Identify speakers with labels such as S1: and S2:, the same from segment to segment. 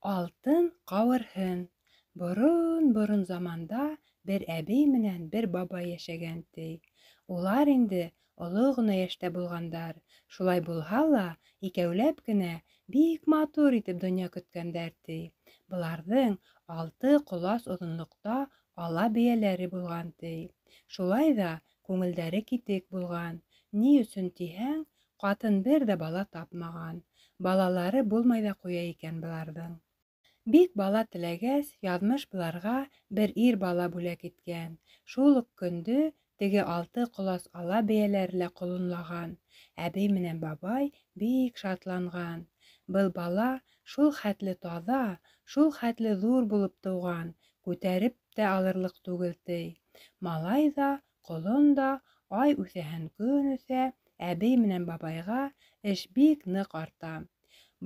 S1: Алтын ҡауырһын. Борон-борон заманда бер әбей менән бер бабай йәшәгән, ти. Улар инде оло ғына йәштә булғандар. Шулай булһа ла, икәүләп кенә бик матур итеп донъя көткәндәр, ти. Быларҙың алты ҡолас оҙонлоҡта ала бейәләре булған, ти. Шулай ҙа күңелдәре китек булған. Ни өсөн тиһәң, ҡатын бер ҙә бала тапмаған. Балалары булмай ҙа ҡуя икән быларҙың. Бик бала теләгәс, яҙмыш быларға бер ир бала бүләк иткән. Шул уҡ көндө теге алты ҡолас ала бейәләре лә ҡолонлаған. Әбей менән бабай бик шатланған. Был бала шул хәтле таҙа, шул хәтле ҙур булып тыуған, күтәреп тә алырлыҡ түгел, ти. Малай ҙа, ҡолон да ай үҫәһен көн үҫә, әбей менән бабайға эш бик ныҡ арта.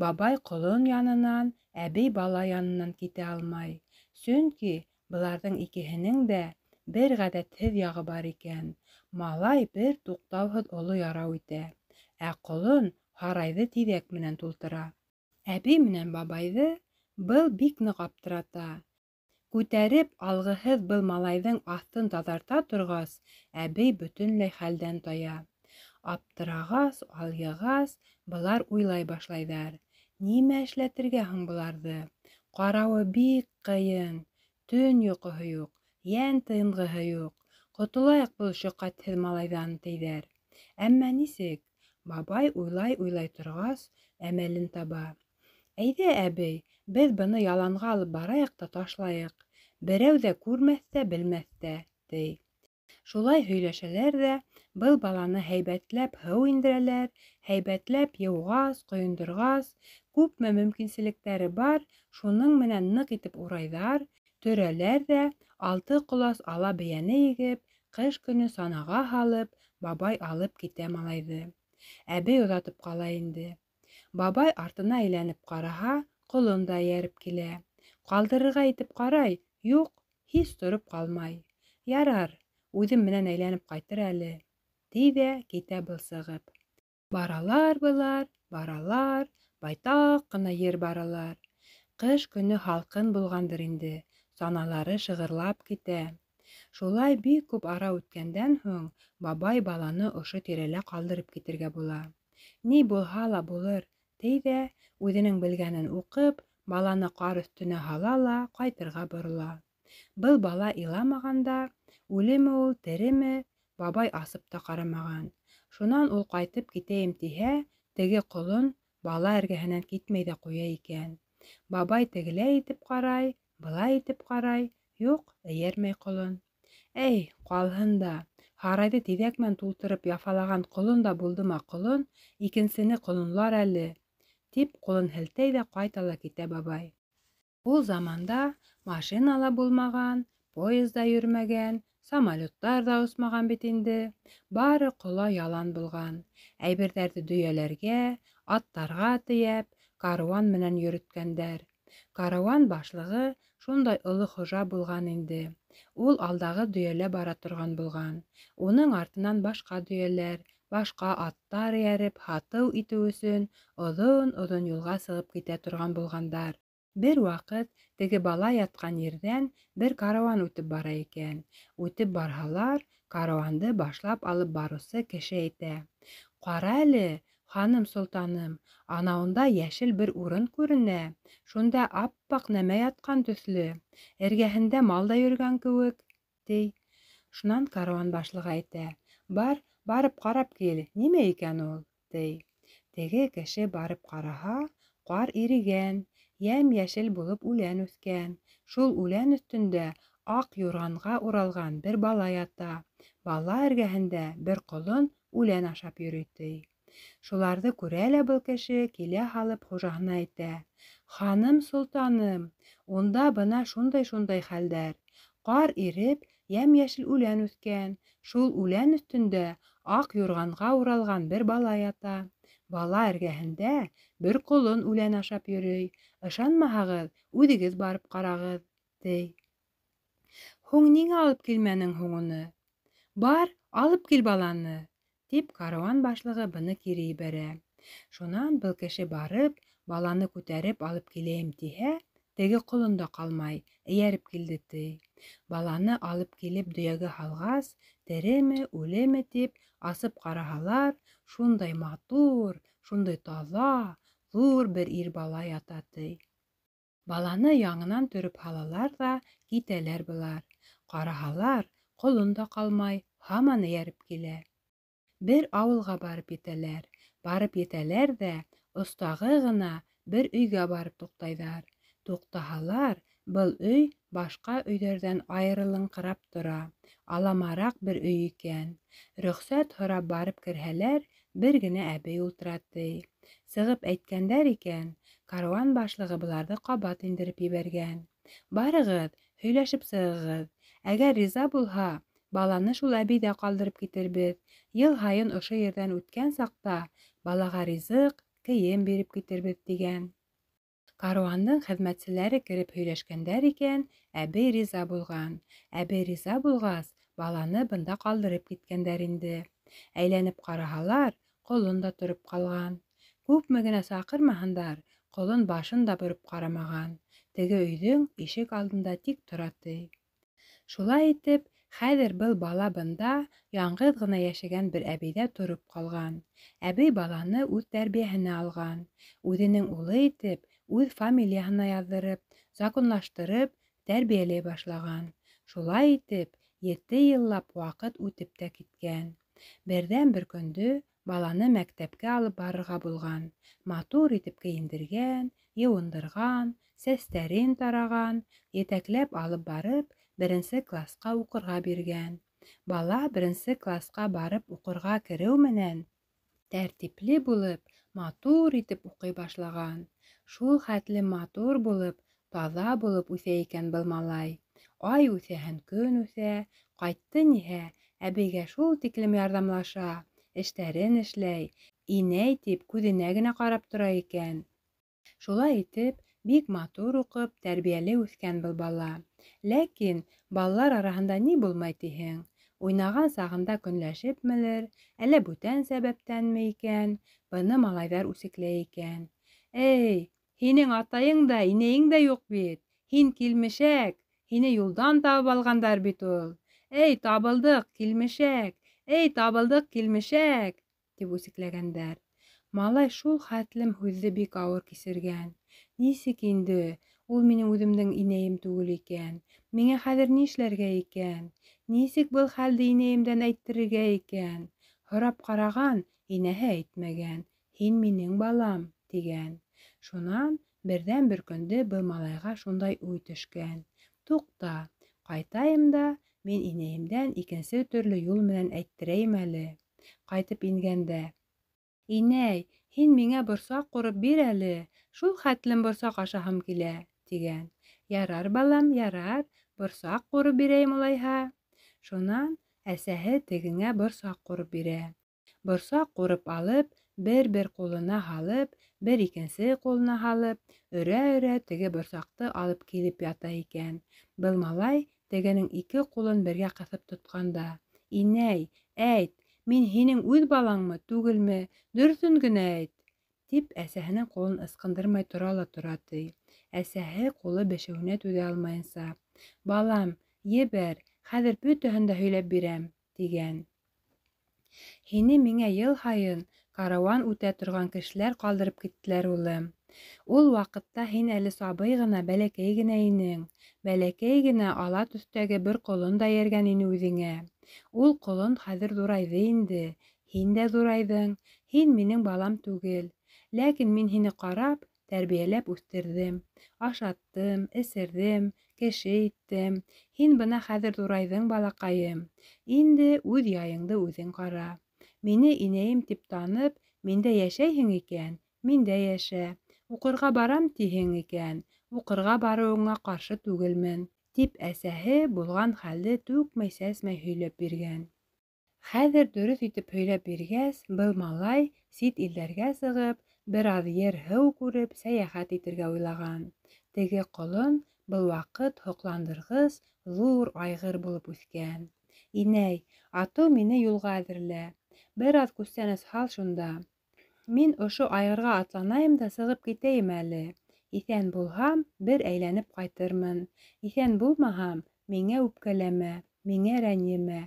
S1: Бабай ҡолон янынан, әбей бала янынан китә алмай. Сөнки быларҙың икеһенең дә бер ғәҙәтһеҙ яғы бар икән. Малай бер туҡтауһыҙ оло ярау итә, ә ҡолон һарайҙы тиҙәк менән тултыра. Әбей менән бабайҙы был бик ныҡ аптырата. Күтәреп алғыһыҙ был малайҙың аҫтын таҙарта торғас, әбей бөтөнләй хәлдән тая. Аптырағас, алйығас, былар уйлай башлайҙар. Нимә эшләтергә һуң быларҙы? Ҡарауы бик ҡыйын. Төн йоҡоһо юҡ, йән тынғыһы юҡ. Ҡотолайыҡ был шөҡәтһеҙ малайҙан, тиҙәр. Әммә нисек? Бабай уйлай-уйлай торғас, әмәлен таба. Әйҙә, әбей, беҙ быны яланға алып барайыҡ та ташлайыҡ. Берәү ҙә күрмәҫ тә, белмәҫ тә, ти. Шулай һөйләшәләр ҙә, был баланы һәйбәтләп һыу индерәләр, һәйбәтләп йыуғас, ҡойондорғас, күпме мөмкинселектәре бар, шуның менән ныҡ итеп урайҙар, төрәләр ҙә, алты ҡолас ала бейәне егеп, ҡыш көнө санаға һалып, бабай алып китә малайҙы. Әбей оҙатып ҡала инде. Бабай артына әйләнеп ҡараһа, ҡолон да эйәреп килә. Ҡалдырырға итеп ҡарай, юҡ, һис тороп ҡалмай. Ярар, үҙем менән әйләнеп ҡайтыр әле, ти ҙә китә был сығып. Баралар былар, баралар, байтаҡ ҡына ер баралар. Ҡыш көнө һалҡын булғандыр инде, саналары шығырлап китә. Шулай бик күп ара үткәндән һуң, бабай баланы ошо тирәлә ҡалдырып китергә була. Ни булһа ла булыр, ти ҙә, үҙенең белгәнен уҡып, баланы ҡар өҫтөнә һала ла ҡайтырға борола. Был бала иламаған да, үлеме ул, тереме, бабай асып та ҡарамаған. Шунан ул ҡайтып китәйем тиһә, теге ҡолон бала эргәһенән китмәй ҙә ҡуя икән. Бабай тегеләй итеп ҡарай, былай итеп ҡарай, юҡ, эйәрмәй ҡолон. Эй, ҡалһын да, һарайҙы тиҙәк менән тултырып яфалаған ҡолон да булдыма ҡолон, икенсене ҡолонлар әле, тип ҡулын һелтәй ҙә ҡайта ла китә бабай. Ул заманда машина ла булмаған, поезд да йөрөмәгән, самолеттар ҙа осмаған бит инде. Бары ҡола ялан булған. Әйберҙәрҙе дөйәләргә, аттарға тейәп, каруан менән йөрөткәндәр. Каруан башлығы шундай оло хужа булған инде. Ул алдағы дөйәлә бара торған булған. Уның артынан башҡа дөйәләр, башҡа аттар эйәреп, һатыу итеү өсөн оҙон-оҙон юлға сығып китә торған булғандар. Бер ваҡыт теге бала ятҡан ерҙән бер каруан үтеп бара икән. Үтеп барһалар, каруанды башлап алып барыусы кеше әйтә: "Ҡара әле, ханым солтаным, анауында йәшел бер урын күренә. Шунда аппаҡ нәмә ятҡан төҫлө, эргәһендә мал да йөрөгән кеүек", ти. Шунан каруан башлығы әйтә: "Бар, барып ҡарап кил, нимә икән ул?" ти. Теге кеше барып ҡараһа, ҡар ирегән, йәм-йәшел булып үлән үҫкән. Шул үлән өҫтөндә аҡ юрғанға уралған бер бала ята. Бала эргәһендә бер ҡолон үлән ашап йөрөй, ти. Шуларҙы күрә лә был кеше килә һалып хужаһына әйтә: "Ханым солтаным, унда бына шундай-шундай хәлдәр. Ҡар иреп, йәм-йәшел үлән үҫкән. Шул үлән өҫтөндә аҡ юрғанға уралған бер бала ята. Бала эргәһендә бер ҡолон үлән ашап йөрөй. Ышанмаһағыҙ, үҙегеҙ барып ҡарағыҙ", ти. "Һуң ниңә алып килмәнең һуң уны? Бар, алып кил баланы", тип каруан башлығы быны кире ебәрә. Шунан был кеше барып, баланы күтәреп алып киләйем тиһә, Теге ҡолон да ҡалмай, эйәреп килде, ти. Баланы алып килеп дөйәгә һалғас, тереме, үлеме тип, асып ҡараһалар, шундай матур, шундай таҙа, ҙур бер ир бала ята, ти. Баланы яңынан төрөп һалалар ҙа китәләр былар. Ҡараһалар, ҡолон да ҡалмай, һаман эйәреп килә. Бер ауылға барып етәләр. Барып етәләр ҙә, остағы ғына бер өйгә барып туҡтайҙар. Туҡтаһалар, был өй башҡа өйҙәрҙән айырылыңҡырап тора. Аламараҡ бер өй икән. Рөхсәт һорап барып керһәләр, бер генә әбей ултыра, ти. Сығып әйткәндәр икән, каруан башлығы быларҙы ҡабат индереп ебәргән. Барығыҙ, һөйләшеп сығығыҙ. Әгәр риза булһа, баланы шул әбейҙә ҡалдырып китербеҙ. Йыл һайын ошо ерҙән үткән саҡта балаға ризыҡ, кейем биреп китербеҙ, тигән. Каруандың хеҙмәтселәре кереп һөйләшкәндәр икән, әбей риза булған. Әбей риза булғас, баланы бында ҡалдырып киткәндәр инде. Әйләнеп ҡараһалар, ҡолон да тороп ҡалған. Күпме генә саҡырмаһындар, ҡолон башын да бороп ҡарамаған. Теге өйҙөң ишек алдында тик тора, ти. Шулай итеп, хәҙер был бала бында яңғыҙ ғына йәшәгән бер әбейҙә тороп ҡалған. Әбей баланы үҙ тәрбиәһенә алған. Үҙенең улы итеп, үҙ фамилияһына яҙҙырып, законлаштырып, тәрбиәләй башлаған. Шулай итеп, 7 йыллап ваҡыт үтеп тә киткән. Берҙән-бер көндө баланы мәктәпкә алып барырға булған. Матур итеп кейендергән, йыуындырған, сәстәрен тараған, етәкләп алып барып, беренсе класҡа уҡырға биргән. Бала беренсе класҡа барып уҡырға кереү менән тәртипле булып, матур итеп уҡый башлаған. Шул хәтле матур булып, таҙа булып үҫә икән был малай. Ай үҫәһен көн үҫә, ҡайтты ниһә, әбейгә шул тиклем ярҙамлаша, эштәрен эшләй, инәй тип күҙенә генә ҡарап тора икән. Шулай итеп, бик матур уҡып, тәрбиәле үҫкән был бала. Ләкин балалар араһында ни булмай тиһең? Уйнаған сағында көнләшепмелер, әллә бүтән сәбәптәнме икән, быны малайҙар үсекләй икән. Эй, һинең атайың да, инәйең дә юҡ бит. Һин килмешәк, һине юлдан табып алғандар бит ул. Эй, табылдыҡ, килмешәк, эй, табылдыҡ, килмешәк, тип үсекләгәндәр. Малай шул хәтлем һүҙҙе бик ауыр кисергән. Нисек инде, ул минең үҙемдең инәйем түгел икән. Миңә хәҙер ни эшләргә икән? Нисек был хәлде инәйемдән әйттерергә икән? Һорап ҡараған, инәһе әйтмәгән. Һин минең балам, тигән. Шунан берҙән-бер көндө был малайға шундай уй төшкән. Туҡта, ҡайтайым да, мин инәйемдән икенсе төрлө юл менән әйттерәйем әле. Ҡайтып ингәндә, инәй, һин миңә борсаҡ ҡурып бир әле, шул хәтлем борсаҡ ашаһым килә, тигән. Ярар, балам, ярар, борсаҡ ҡурып бирәйем улайһа. Шунан әсәһе тегеңә борсаҡ ҡурып бирә. Борсаҡ ҡурып алып, бер-бер ҡулына һалып, бер икенсе ҡулына һалып, өрә-өрә теге борсаҡты алып килеп ята икән. Был малай тегенең ике ҡулын бергә ҡыҫып тотҡанда, инәй, әйт, мин һинең үҙ балаңмы, түгелме, дөрөҫөн генә әйт, тип әсәһенең ҡулын ысҡындырмай тора ла тора, ти. Әсәһе ҡулы бешеүенә түҙә алмайынса, балам, ебәр, хәҙер бөтәһен дә һөйләп бирәм, тигән. Һине миңә йыл һайын карауан үтә торған кешеләр ҡалдырып киттеләр, улым. Ул ваҡытта һин әле сабый ғына, бәләкәй генә инең. Бәләкәй генә ала төҫтәге бер ҡолон да эйәргән ине үҙеңә. Ул ҡолон хәҙер ҙурайҙы инде. Һин дә ҙурайҙың. Һин минең балам түгел. Ләкин мин һине ҡарап, тәрбиәләп үҫтерҙем. Ашаттым, эсерҙем, кеше иттем. Һин бына хәҙер ҙурайҙың, балаҡайым. Инде үҙ яйыңды үҙең ҡара. Мине инәйем тип танып, миндә йәшәйһең икән, миндә йәшә. Уҡырға барам тиһең икән, уҡырға барыуыңа ҡаршы түгелмен, тип әсәһе булған хәлде түкмәй-сәсмәй һөйләп биргән. Хәҙер дөрөҫ итеп һөйләп биргәс, был малай сит илдәргә сығып, бер аҙ ер-һыу күреп, сәйәхәт итергә уйлаған. Теге ҡолон был ваҡыт һоҡландырғыс ҙур айғыр булып үҫкән. Инәй, атыу мине юлға әҙерлә. Бер аҙ күстәнәс һал шунда. Мин ошо айғырға атланайым да сығып китәйем әле. Иҫән булһам, бер әйләнеп ҡайтырмын. Иҫән булмаһам, миңә үпкәләмә, миңә рәнйемә.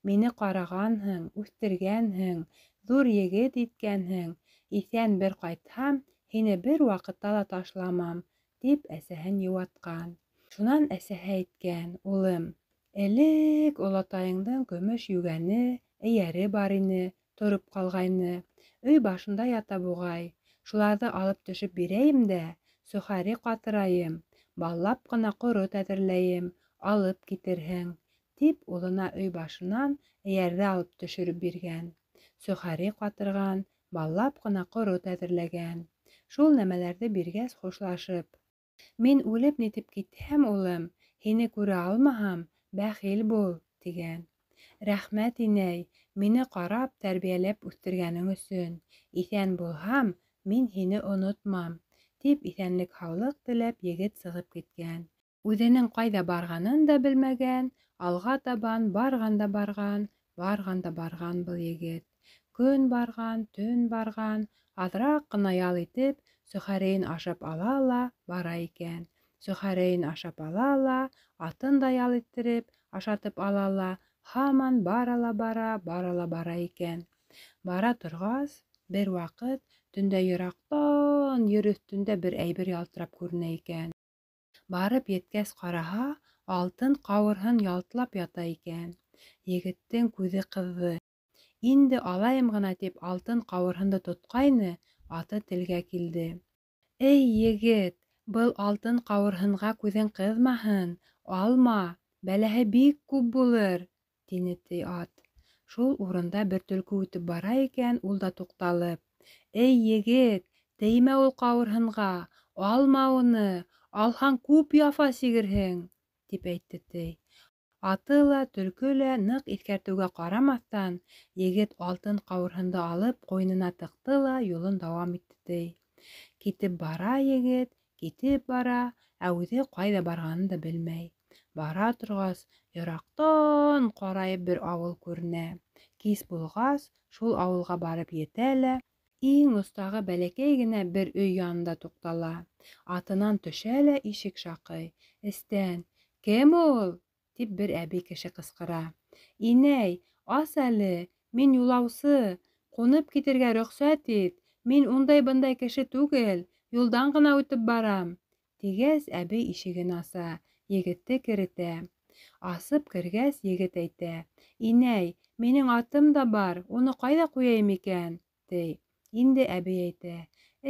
S1: Мине ҡарағанһың, үҫтергәнһең, ҙур егет иткәнһең. Иҫән бер ҡайтһам, һине бер ваҡытта ла ташламам, тип әсәһен йыуатҡан. Шунан әсәһе әйткән, улым, элек олатайыңдың көмөш йүгәне, эйәре бар ине, тороп ҡалғайны. Өй башында ята буғай. Шуларҙы алып төшөп бирәйем дә, сохари ҡатырайым, баллап ҡына ҡорот әҙерләйем, алып китерһең, тип улына өй башынан эйәрҙе алып төшөрөп биргән. Сохари ҡатырған, баллап ҡына ҡорот әҙерләгән. Шул нәмәләрҙе биргәс, хушлашып: Мин үлеп нитеп китһәм, улым, һине күрә алмаһам, бәхил бул, тигән. Рәхмәт, инәй, мине ҡарап, тәрбиәләп үҫтергәнең өсөн. Иҫән булһам, мин һине онотмам, тип иҫәнлек-һаулыҡ теләп егет сығып киткән. Үҙенең ҡайҙа барғанын да белмәгән, алға табан барған да барған, барған да барған был егет. Көн барған, төн барған, аҙыраҡ ҡына ял итеп, сөхәрейен ашап ала ла бара икән. Сөхәрейен ашап ала ла, атын да ял иттереп, ашатып ала ла, һаман бара ла бара, бара ла бара икән. Бара торғас, бер ваҡыт төндә йыраҡтан ер өҫтөндә бер әйбер ялтырап күренә икән. Барып еткәс ҡараһа, алтын ҡауырһын ялтлап ята икән. Егеттең күҙе ҡыҙҙы. Инде алайым ғына тип алтын ҡауырһынды тотҡайны, аты телгә килде. Эй, егет, был алтын ҡауырһынға күҙең ҡыҙмаһын, алма, бәләһе бик күп булыр, тине ти ат. Шул урында бер төлкө үтеп бара икән, ул да туҡталып: Эй, егет, теймә ул ҡауырһынға, алма уны, алһаң күп яфа сигерһең, тип әйтте ти. Аты ла, төлкө лә ныҡ иҫкәртеүгә ҡарамаҫтан, егет алтын ҡауырһынды алып ҡуйынына тыҡты ла юлын дауам итте ти. Китеп бара егет, китеп бара, ә үҙе ҡайҙа барғанын да белмәй. Бара торғас, йыраҡтан ҡарайып бер ауыл күренә. Кис булғас, шул ауылға барып етә лә, иң остағы бәләкәй генә бер өй янында туҡтала. Атынан төшә лә ишек шаҡый. Эстән: Кем ул? Тип бер әбей кеше ҡысҡыра. Инәй, ас әле, мин юлаусы, ҡунып китергә рөхсәт ит, мин ундай-бындай кеше түгел, юлдан ғына үтеп барам. Тигәс, әбей ишеген аса, егетте керетә. Асып кергәс, егет әйтә: Инәй, минең атым да бар, уны ҡайҙа ҡуяйым икән? Ти. Инде әбей әйтә: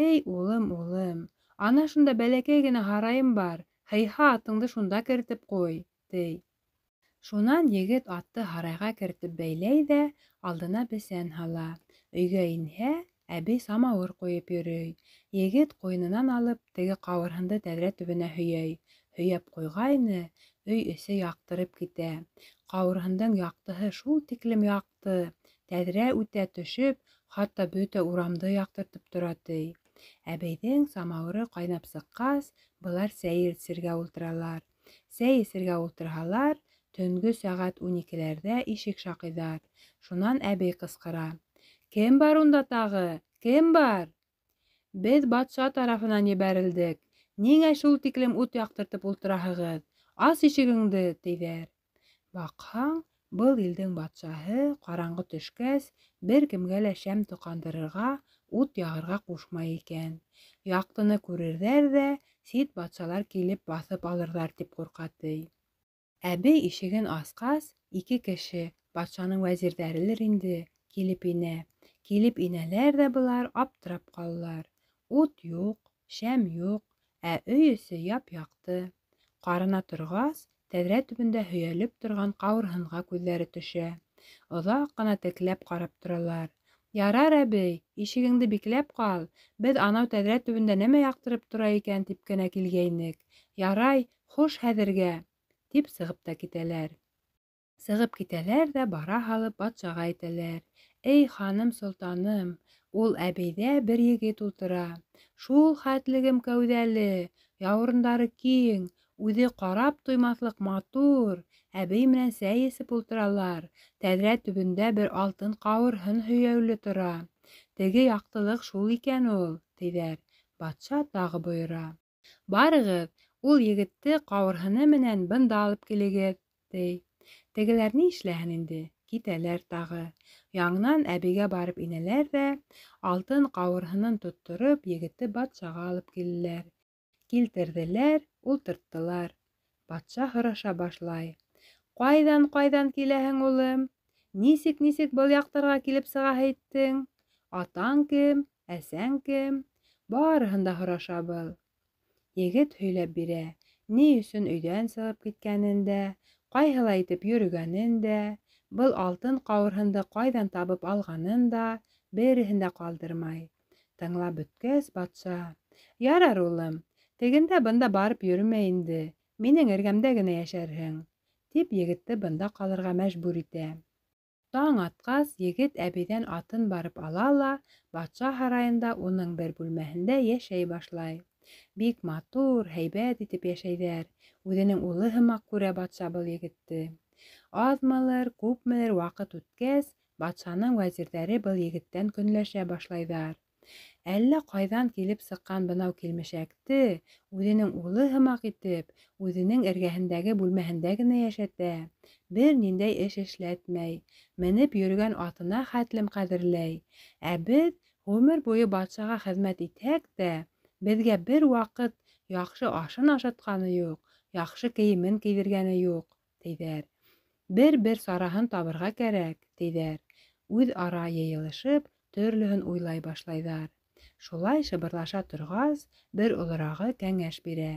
S1: Эй, улым, улым, ана шунда бәләкәй генә һарайым бар, һыйһа атыңды шунда кертеп ҡуй, ти. Шунан егет атты һарайға кертеп бәйләй ҙә, алдына бесән һала. Өйгә инһә, әбей самауыр ҡуйып йөрөй. Егет ҡуйынынан алып, теге ҡауырһынды тәҙрә төбөнә һөйәй. Һөйәп ҡуйғайны, өй эсе яҡтырып китә. Ҡауырһындың яҡтыһы шул тиклем яҡты, тәҙрә үтә төшөп, хатта бөтә урамды яҡтыртып тора ти. Әбейҙең самауыры ҡайнап сыҡҡас, былар сәй эсергә ултыралар. Сәй эсергә ултырһалар, төнгө сәғәт 12-ләрҙә ишек шаҡыйҙар. Шунан әбей ҡысҡыра: Кем бар унда тағы? Кем бар? Беҙ батша тарафынан ебәрелдек. Ниңә шул тиклем ут яҡтыртып ултыраһығыҙ? Ас ишегеңде, тиҙәр. Баҡһаң, был илдең батшаһы ҡараңғы төшкәс, бер кемгә лә шәм тоҡандырырға, ут яғырға ҡушмай икән. Яҡтыны күрерҙәр ҙә, сит батшалар килеп баҫып алырҙар тип ҡурҡа ти. Әбей ишеген асҡас, ике кеше, батшаның вәзирҙәрелер инде, килеп инә. Килеп инәләр ҙә былар аптырап ҡалалар. Ут юҡ, шәм юҡ, ә өй эсе яп-яҡты. Ҡарана торғас, тәҙрә төбөндә һөйәлеп торған ҡауырһынға күҙҙәре төшә. Оҙаҡ ҡына текләп ҡарап торалар. Ярар, әбей, ишегеңде бикләп ҡал, беҙ анау тәҙрә төбөндә нәмә яҡтырып тора икән тип кенә килгәйнек. Ярай, хуш хәҙергә, тип сығып та китәләр. Сығып китәләр ҙә бара һалып батшаға әйтәләр: Эй, ханым солтаным, ул әбейҙә бер егет ултыра. Шул хәтлегем кәүҙәле, яурындары киң, үҙе ҡарап туймаҫлыҡ матур. Әбей менән сәй эсеп ултыралар. Тәҙрә төбөндә бер алтын ҡауырһын һөйәүле тора. Теге яҡтылыҡ шул икән ул, тиҙәр. Батша тағы бойора: Барығыҙ, ул егетте ҡауырһыны менән бында алып килегеҙ, ти. Тегеләр ни эшләһен инде, китәләр тағы. Яңынан әбейгә барып инәләр ҙә, алтын ҡауырһынын тоттороп, егетте батшаға алып киләләр. Килтерҙеләр, ултырттылар. Батша һораша башлай. Ҡайҙан-ҡайҙан киләһең, улым? Нисек-нисек был яҡтарға килеп сығаһы иттең? Атаң кем, әсәң кем? Барыһын да һораша был. Егет һөйләп бирә, ни өсөн өйҙән сығып киткәнен дә, ҡайһылай итеп йөрөгәнен дә, был алтын ҡауырһынды ҡайҙан табып алғанын да, береһен дә ҡалдырмай. Тыңлап бөткәс, батша: "Ярар, улым, тегендә-бында барып йөрөмә инде, минең эргәмдә генә йәшәрһең", тип егетте бында ҡалырға мәжбүр итә. Таң атҡас, егет әбейҙән атын барып ала ла батша һарайында уның бер бүлмәһендә йәшәй башлай. Бик матур, һәйбәт итеп йәшәйҙәр. Үҙенең улы һымаҡ күрә батша был егетте. Аҙмылыр, күпмелер ваҡыт үткәс, батшаның вәзирҙәре был егеттән көнләшә башлайҙар. Әллә ҡайҙан килеп сыҡҡан бынау килмешәкте үҙенең улы һымаҡ итеп, үҙенең эргәһендәге бүлмәһендә генә йәшәтә, бер ниндәй эш эшләтмәй, менеп йөрөгән атына хәтлем ҡәҙерләй. Ә беҙ ғүмер буйы батшаға хеҙмәт итһәк тә, беҙгә бер ваҡыт яҡшы ашын ашатҡаны юҡ, яҡшы кейемен кейҙергәне юҡ, тиҙәр. Бер-бер сараһын табырға кәрәк, тиҙәр. Үҙ-ара йыйылышып, төрлөһөн уйлай башлайҙар. Шулай шыбырлаша торғас, бер олорағы кәңәш бирә.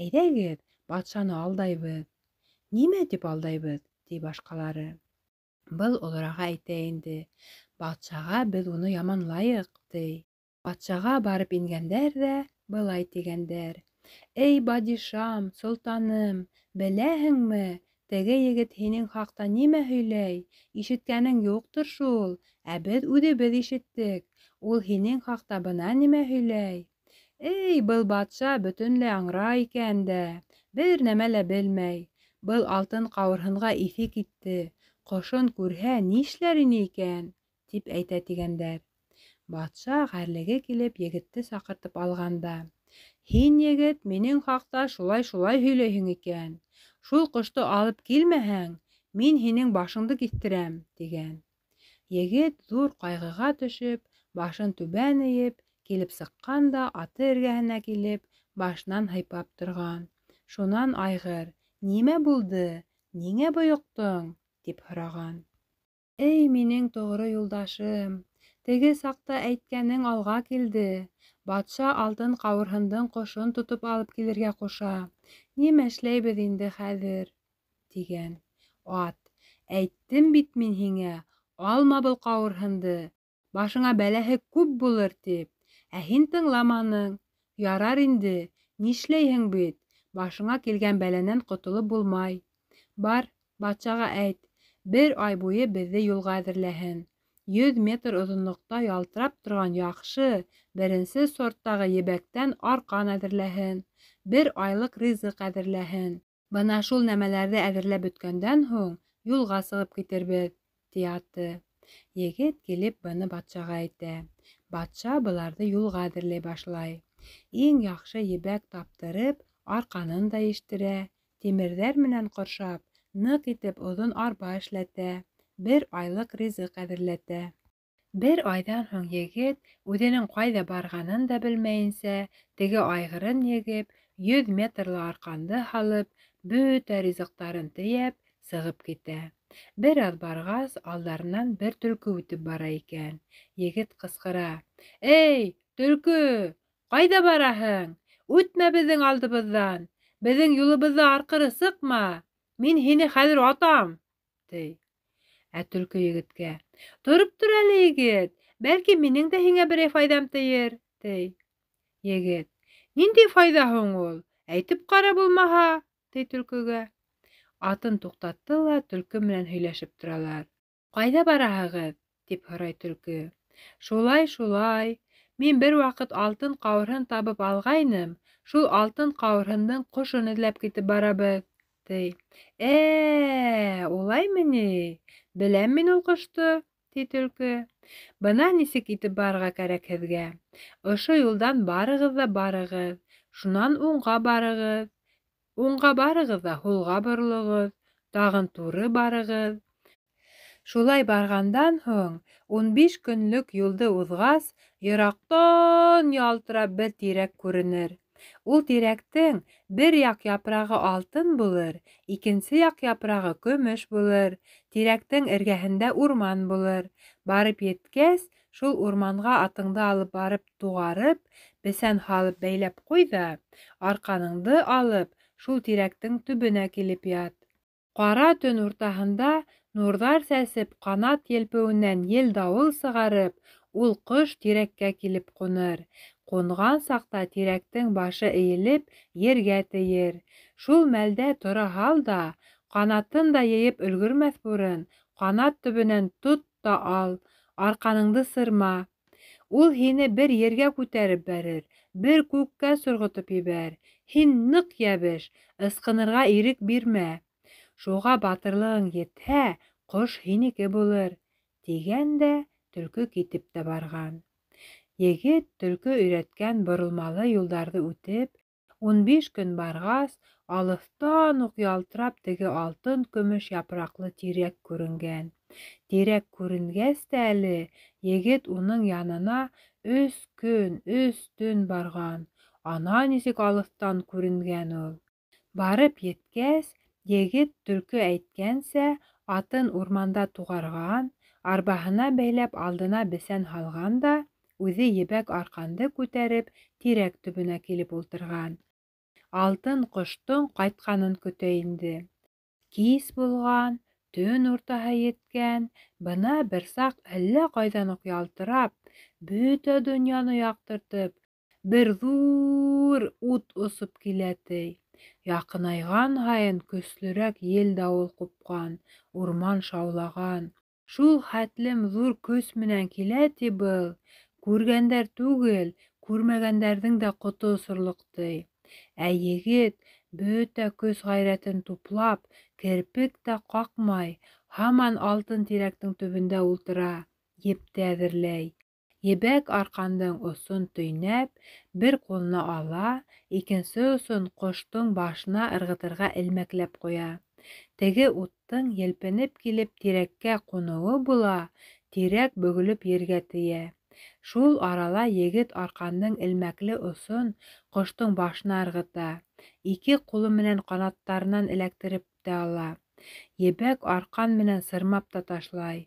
S1: Әйҙәгеҙ, батшаны алдайбыҙ. Нимә тип алдайбыҙ? Ти башҡалары. Был олорағы әйтә инде. Батшаға беҙ уны яманлайыҡ, ти. Батшаға барып ингәндәр ҙә былай тигәндәр. Эй, падишам, солтаным, беләһеңме, теге егет һинең хаҡта нимә һөйләй? Ишеткәнең юҡтыр шул, ә беҙ үҙебеҙ ишеттек. Ул һинең хаҡта бына нимә һөйләй. Эй, был батша бөтөнләй аңра икән дә, бер нәмә лә белмәй. Был алтын ҡауырһынға иҫе китте. Ҡошон күрһә, нишләр ине икән? Тип әйтә тигәндәр. Батша ғәрлеге килеп егетте саҡыртып алған да: Һин, егет, минең хаҡта шулай-шулай һөйләйһең икән. Шул ҡошто алып килмәһәң, мин һинең башыңды киҫтерәм, тигән. Егет ҙур ҡайғыға төшөп, башын түбән эйеп, килеп сыҡҡан да аты эргәһенә килеп, башынан һыйпап торған. Шунан айғыр: Нимә булды, ниңә бойоҡтоң? Тип һораған. Эй, минең тоғро юлдашым, теге саҡта әйткәнең алға килде. Батша алтын ҡауырһындың ҡошон тотоп алып килергә ҡуша. Нимә эшләйбеҙ инде хәҙер? Тигән. Ат: Әйттем бит мин һиңә, алма был ҡауырһынды, башыңа бәләһе күп булыр тип. Ә һин тыңламаның. Ярар инде, нишләйһең бит, башыңа килгән бәләнән ҡотолоп булмай. Бар, батшаға әйт, бер ай буйы беҙҙе юлға әҙерләһен. 100 метр оҙонлоҡта ялтырап торған яҡшы, беренсе сорттағы ебәктән арҡан әҙерләһен, бер айлыҡ ризыҡ әҙерләһен. Бына шул нәмәләрҙе әҙерләп бөткәндән һуң юлға сығып китербеҙ, ти аты. Егет килеп быны батшаға әйтә. Батша быларҙы юлға әҙерләй башлай. Иң яҡшы ебәк таптырып, арҡанын да иштерә, тимерҙәр менән ҡоршап, ныҡ итеп оҙон арба эшләтә, бер айлыҡ ризыҡ әҙерләтә. Бер айҙан һуң егет үҙенең ҡайҙа барғанын да белмәйенсә, теге айғырын егеп, 100 метрлы арҡанды һалып, бөтә ризыҡтарын тейәп, сығып китә. Бер аҙ барғас, алдарынан бер төлкө үтеп бара икән. Егет ҡысҡыра: Эй, төлкө, ҡайҙа бараһың? Үтмә беҙҙең алдыбыҙҙан, беҙҙең юлыбыҙҙы арҡыры сыҡма, мин һине хәҙер атам, ти. Ә төлкө егеткә: Тороп тор әле, егет, бәлки минең дә һиңә берәй файҙам тейер, ти. Егет: Ниндәй файҙа һуң ул? Әйтеп ҡара булмаһа, ти төлкөгә. Атын туҡтатты ла төлкө менән һөйләшеп торалар. Ҡайҙа бараһығыҙ? Тип һорай төлкө. Шулай, шулай. Мин бер ваҡыт алтын ҡауырһын табып алғайным, шул алтын ҡауырһындың ҡошон эҙләп китеп барабыҙ, ти. Улаймы ни? Беләм мин ул ҡошто, ти төлкө. Бына нисек итеп барырға кәрәк һеҙгә. Ошо юлдан барығыҙ ҙа барығыҙ. Шунан уңға барығыҙ. Уңға барығыҙ ҙа һулға боролоғоҙ, тағын туры барығыҙ. Шулай барғандан һуң, 15 көнлөк юлды уҙғас, йыраҡтан ялтырап бер тирәк күренер. Ул тирәктең бер яҡ япрағы алтын булыр, икенсе яҡ япрағы көмөш булыр. Тирәктең эргәһендә урман булыр. Барып еткәс, шул урманға атыңды алып барып туғарып, бесән һалып бәйләп ҡуй ҙа, арҡаныңды алып, шул тирәктең төбөнә килеп ят. Ҡара төн уртаһында нурҙар сәсеп, ҡанат елпеүенән ел-дауыл сығарып, ул ҡош тирәккә килеп ҡуныр. Ҡунған саҡта тирәктең башы эйелеп, ергә тейер. Шул мәлдә тора һал да, ҡанатын да йыйып өлгөрмәҫ борон, ҡанат төбөнән тот та ал, арҡаныңды сырма. Ул һине бер ергә күтәреп бәрер, бер күккә сорғотоп ебәр. Һин ныҡ йәбеш, ысҡынырға ирек бирмә. Шуға батырлығың етһә, ҡош һинеке булыр, тигән дә төлкө китеп тә барған. Егет төлкө өйрәткән боролмалы юлдарҙы үтеп, 15 көн барғас, алыҫтан уҡ ялтырап теге алтын көмөш япраҡлы тирәк күренгән. Тирәк күренгәс тә әле егет уның янына 3 көн, 3 төн барған. Ана нисек алыҫтан күренгән ул. Барып еткәс, егет төлкө әйткәнсә, атын урманда туғарған, арбаһына бәйләп алдына бесән һалған да, үҙе ебәк арҡанды күтәреп, тирәк төбөнә килеп ултырған. Алтын ҡоштоң ҡайтҡанын көтә инде. Кис булған, төн уртаһы еткән, бына бер саҡ әллә ҡайҙан уҡ ялтырап, бөтә донъяны яҡтыртып, бер ҙур ут осоп килә ти. Яҡынайған һайын көслөрәк ел-дауыл ҡупҡан, урман шаулаған. Шул хәтлем ҙур көс менән килә ти был, күргәндәр түгел, күрмәгәндәрҙең дә ҡото осорлоҡ ти. Ә егет бөтә көс ғәйрәтен туплап, керпек тә ҡаҡмай, һаман алтын тирәктең төбөндә ултыра, епте әҙерләй. Ебәк арҡандың осон төйнәп, бер ҡулына ала, икенсе осон ҡоштоң башына ырғытырға элмәкләп ҡуя. Теге уттың елпенеп килеп тирәккә ҡуныуы була, тирәк бөгөлөп ергә тейә. Шул арала егет арҡандың элмәкле осон ҡоштоң башына ырғыта, ике ҡулы менән ҡанаттарынан эләктереп тә ала. Ебәк арҡан менән сырмап та ташлай.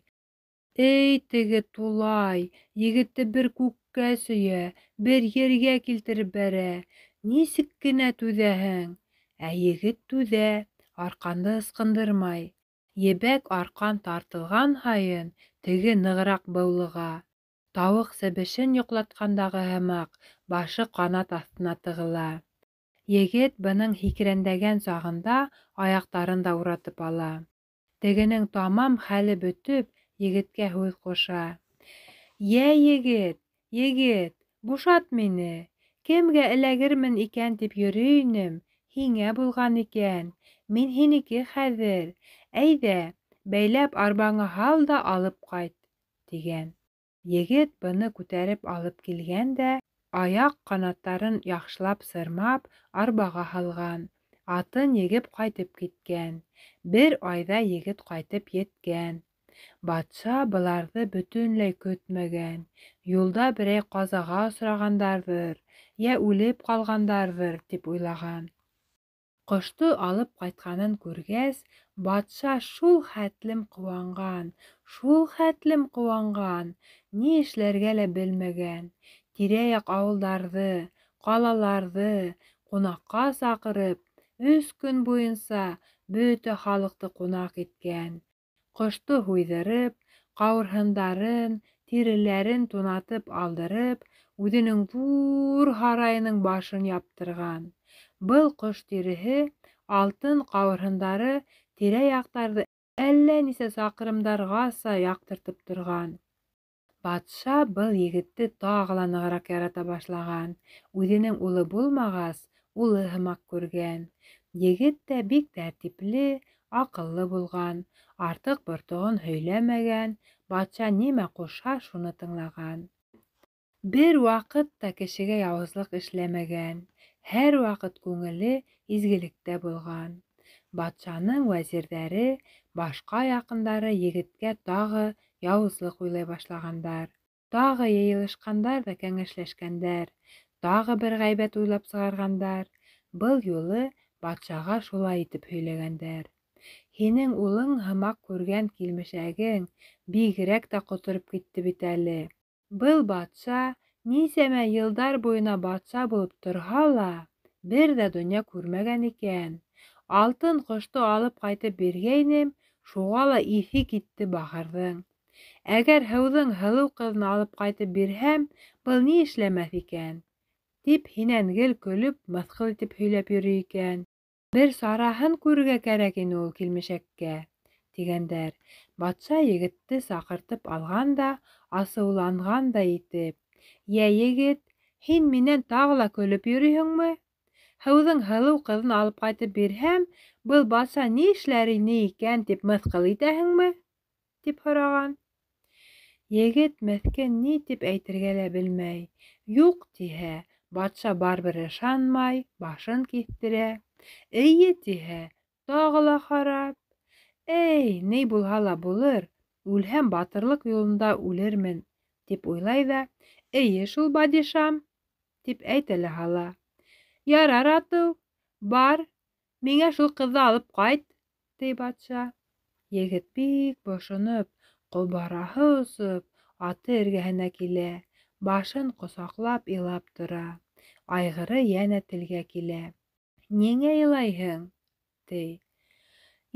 S1: Эй, теге тулай, егетте бер күккә сөйә, бер ергә килтереп бәрә. Нисек кенә түҙәһең? Ә егет түҙә, арҡанды ысҡындырмай. Ебәк арҡан тартылған һайын теге нығыраҡ быулыға. Тауыҡ себешен йоҡлатҡандағы һымаҡ, башы ҡанат аҫтына тығыла. Егет бының һикерәндәгән сағында аяҡтарын да уратып ала. Тегенең тамам хәле бөтөп, егеткә һүҙ ҡуша. Йә, егет, егет, бушат мине. Кемгә эләгермен икән тип йөрөй инем, һиңә булған икән. Мин һинеке хәҙер. Әйҙә, бәйләп арбаңа һал да алып ҡайт, тигән. Егет быны күтәреп алып килгән дә, аяҡ ҡанаттарын яҡшылап сырмап, арбаға һалған. Атын егеп ҡайтып киткән. Бер айҙа егет ҡайтып еткән. Батша быларҙы бөтөнләй көтмәгән. Юлда берәй ҡазаға осрағандарҙыр, йә үлеп ҡалғандарҙыр, тип уйлаған. Ҡошто алып ҡайтҡанын күргәс, батша шул хәтлем ҡыуанған, шул хәтлем ҡыуанған, ни эшләргә лә белмәгән. Тирә-яҡ ауылдарҙы, ҡалаларҙы ҡунаҡҡа саҡырып, 3 көн буйынса бөтә халыҡты ҡунаҡ иткән. Ҡошто һуйҙырып, ҡауырһындарын, тиреләрен тунатып алдырып, үҙенең ҙур һарайының башын яптырған. Был ҡош тиреһе, алтын ҡауырһындары тирә-яҡтарҙы әллә нисә саҡрымдарғаса яҡтыртып торған. Батша был егетте тағы ла нығыраҡ ярата башлаған. Үҙенең улы булмағас, улы һымаҡ күргән. Егет тә бик тәртипле, аҡыллы булған, артыҡ бортоғон һөйләмәгән, батша нимә ҡушһа, шуны тыңлаған. Бер ваҡыт та кешегә яуызлыҡ эшләмәгән. Һәр ваҡыт күңеле изгелектә булған. Батшаның вәзирҙәре, башҡа яҡындары егеткә тағы яуызлыҡ уйлай башлағандар. Тағы йыйылышҡандар ҙа кәңәшләшкәндәр. Тағы бер ғәйбәт уйлап сығарғандар. Был юлы батшаға шулай итеп һөйләгәндәр. Һинең улың һымаҡ күргән килмешәгең бигерәк тә ҡотороп китте бит әле. Был батша нисәмә йылдар буйына батша булып торһа ла, бер ҙә донъя күрмәгән икән. Алтын ҡошто алып ҡайтып биргәйнем, шуға ла иҫе китте бахырҙың. Әгәр һыуҙың һылыу ҡыҙын алып ҡайтып бирһәм, был ни эшләмәҫ икән? Тип һинән гел көлөп, мыҫҡыл итеп һөйләп йөрөй икән. Бер сараһын күрергә кәрәк ине ул килмешәккә, тигәндәр. Батша егетте саҡыртып алған да, асыуланған да итеп: "Йә, егет, һин минән тағы ла көлөп йөрөйһөңмө? Һыуҙың һылыу ҡыҙын алып ҡайтып бирһәм, был батша ни эшләр ине икән тип мыҫҡыл итәһеңме?" тип һораған. Егет меҫкен ни тип әйтергә лә белмәй. Юҡ тиһә, батша барыбер ышанмай, башын киҫтерә. Эйе тиһә, тағы ла харап. Эй, ни булһа ла булыр, үлһәм батырлыҡ юлында үлермен, тип уйлай ҙа, эйе шул, падишам, тип әйтә лә һала. Ярар, атыу, бар, миңә шул ҡыҙҙы алып ҡайт, ти батша. Егет бик бошоноп, ҡобараһы осоп, аты эргәһенә килә, башын ҡосаҡлап илап тора. Айғыры йәнә телгә килә. Ниңә илайһың? Ти.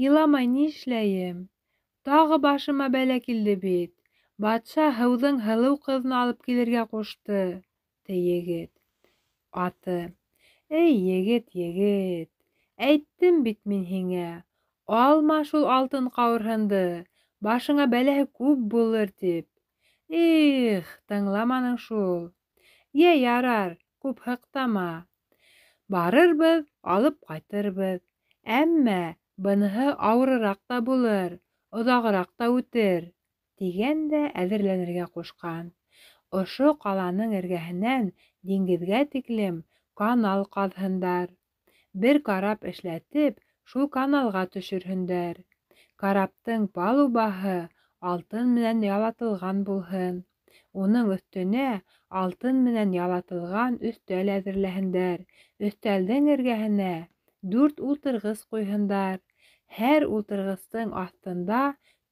S1: Иламай ни эшләйем? Тағы башыма бәлә килде бит. Батша һыуҙың һылыу ҡыҙын алып килергә ҡушты, ти егет. Аты: "Эй, егет, егет, әйттем бит мин һиңә, алма шул алтын ҡауырһынды, башыңа бәләһе күп булыр тип. Их, тыңламаның шул. Йә, ярар, күп һыҡтама. Барырбыҙ, алып ҡайтырбыҙ. Әммә быныһы ауырыраҡ та булыр, оҙағыраҡ та үтер", тигән дә әҙерләнергә ҡушҡан. Ошо ҡаланың эргәһенән диңгеҙгә тиклем канал ҡаҙһындар. Бер карап эшләтеп, шул каналға төшөрһөндәр. Караптың палубаһы алтын менән ялатылған булһын. Уның өҫтөнә алтын менән ялатылған өҫтәл әҙерләһендәр. Өҫтәлдең эргәһенә 4 ултырғыс ҡуйһындар. Һәр ултырғыстың аҫтында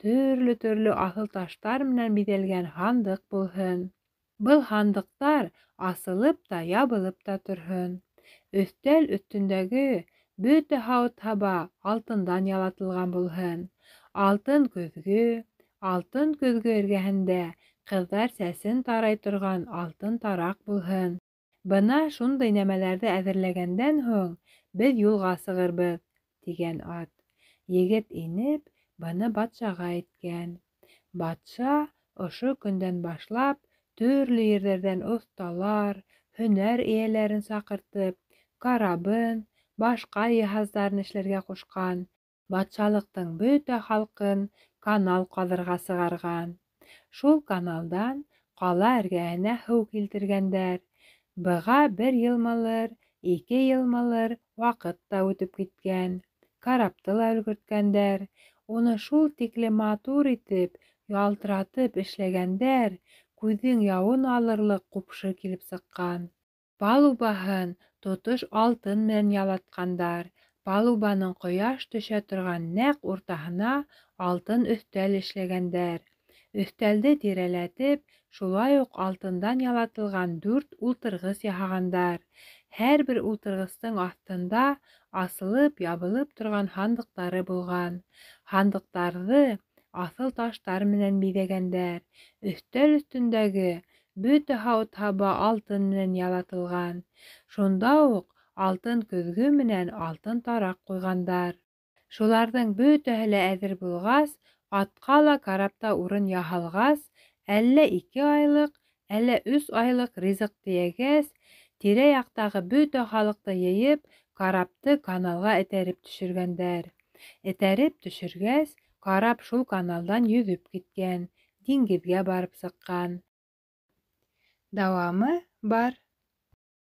S1: төрлө-төрлө аҫыл таштар менән биҙәлгән һандыҡ булһын. Был һандыҡтар асылып та ябылып та торһон. Өҫтәл өҫтөндәге бөтә һауыт-һаба алтындан ялатылған булһын. Алтын көҙгө, алтын көҙгө эргәһендә ҡыҙҙар сәсен тарай торған алтын тараҡ булһын. Бына шундай нәмәләрҙе әҙерләгәндән һуң беҙ юлға сығырбыҙ, тигән ат. Егет инеп, быны батшаға әйткән. Батша ошо көндән башлап төрлө ерҙәрҙән оҫталар, һөнәр эйәләрен саҡыртып, карабын, башҡа йыһаздарын эшләргә ҡушҡан. Батшалыҡтың бөтә халҡын канал ҡаҙырға сығарған. Шул каналдан ҡала эргәһенә һыу килтергәндәр. Быға 1 йылмалыр, 2 йылмалыр ваҡыт та үтеп киткән. Карапты ла өлгөрткәндәр. Уны шул тиклем матур итеп, ялтыратып эшләгәндәр, күҙҙең яуын алырлыҡ ҡупшы килеп сыҡҡан. Палубаһын тотош алтын менән ялатҡандар. Палубаның ҡояш төшә торған нәҡ уртаһына алтын өҫтәл эшләгәндәр. Өҫтәлде тирәләтеп, шулай уҡ алтындан ялатылған 4 ултырғыс яһағандар. Һәр бер ултырғыстың аҫтында асылып ябылып торған һандыҡтары булған. Һандыҡтарҙы аҫыл таштар менән биҙәгәндәр. Өҫтәл өҫтөндәге бөтә һауыт-һаба алтын менән ялатылған. Шунда уҡ алтын көҙгө менән алтын тараҡ ҡуйғандар. Шуларҙың бөтәһе лә әҙер булғас, атҡа ла карапта урын яһалғас, әллә 2 айлыҡ, әллә 3 айлыҡ ризыҡ тейәгәс, тирә-яҡтағы бөтә халыҡты йыйып, карапты каналға этәреп төшөргәндәр. Этәреп төшөргәс, карап шул каналдан йөҙөп киткән, диңгеҙгә барып сыҡҡан. Дауамы бар.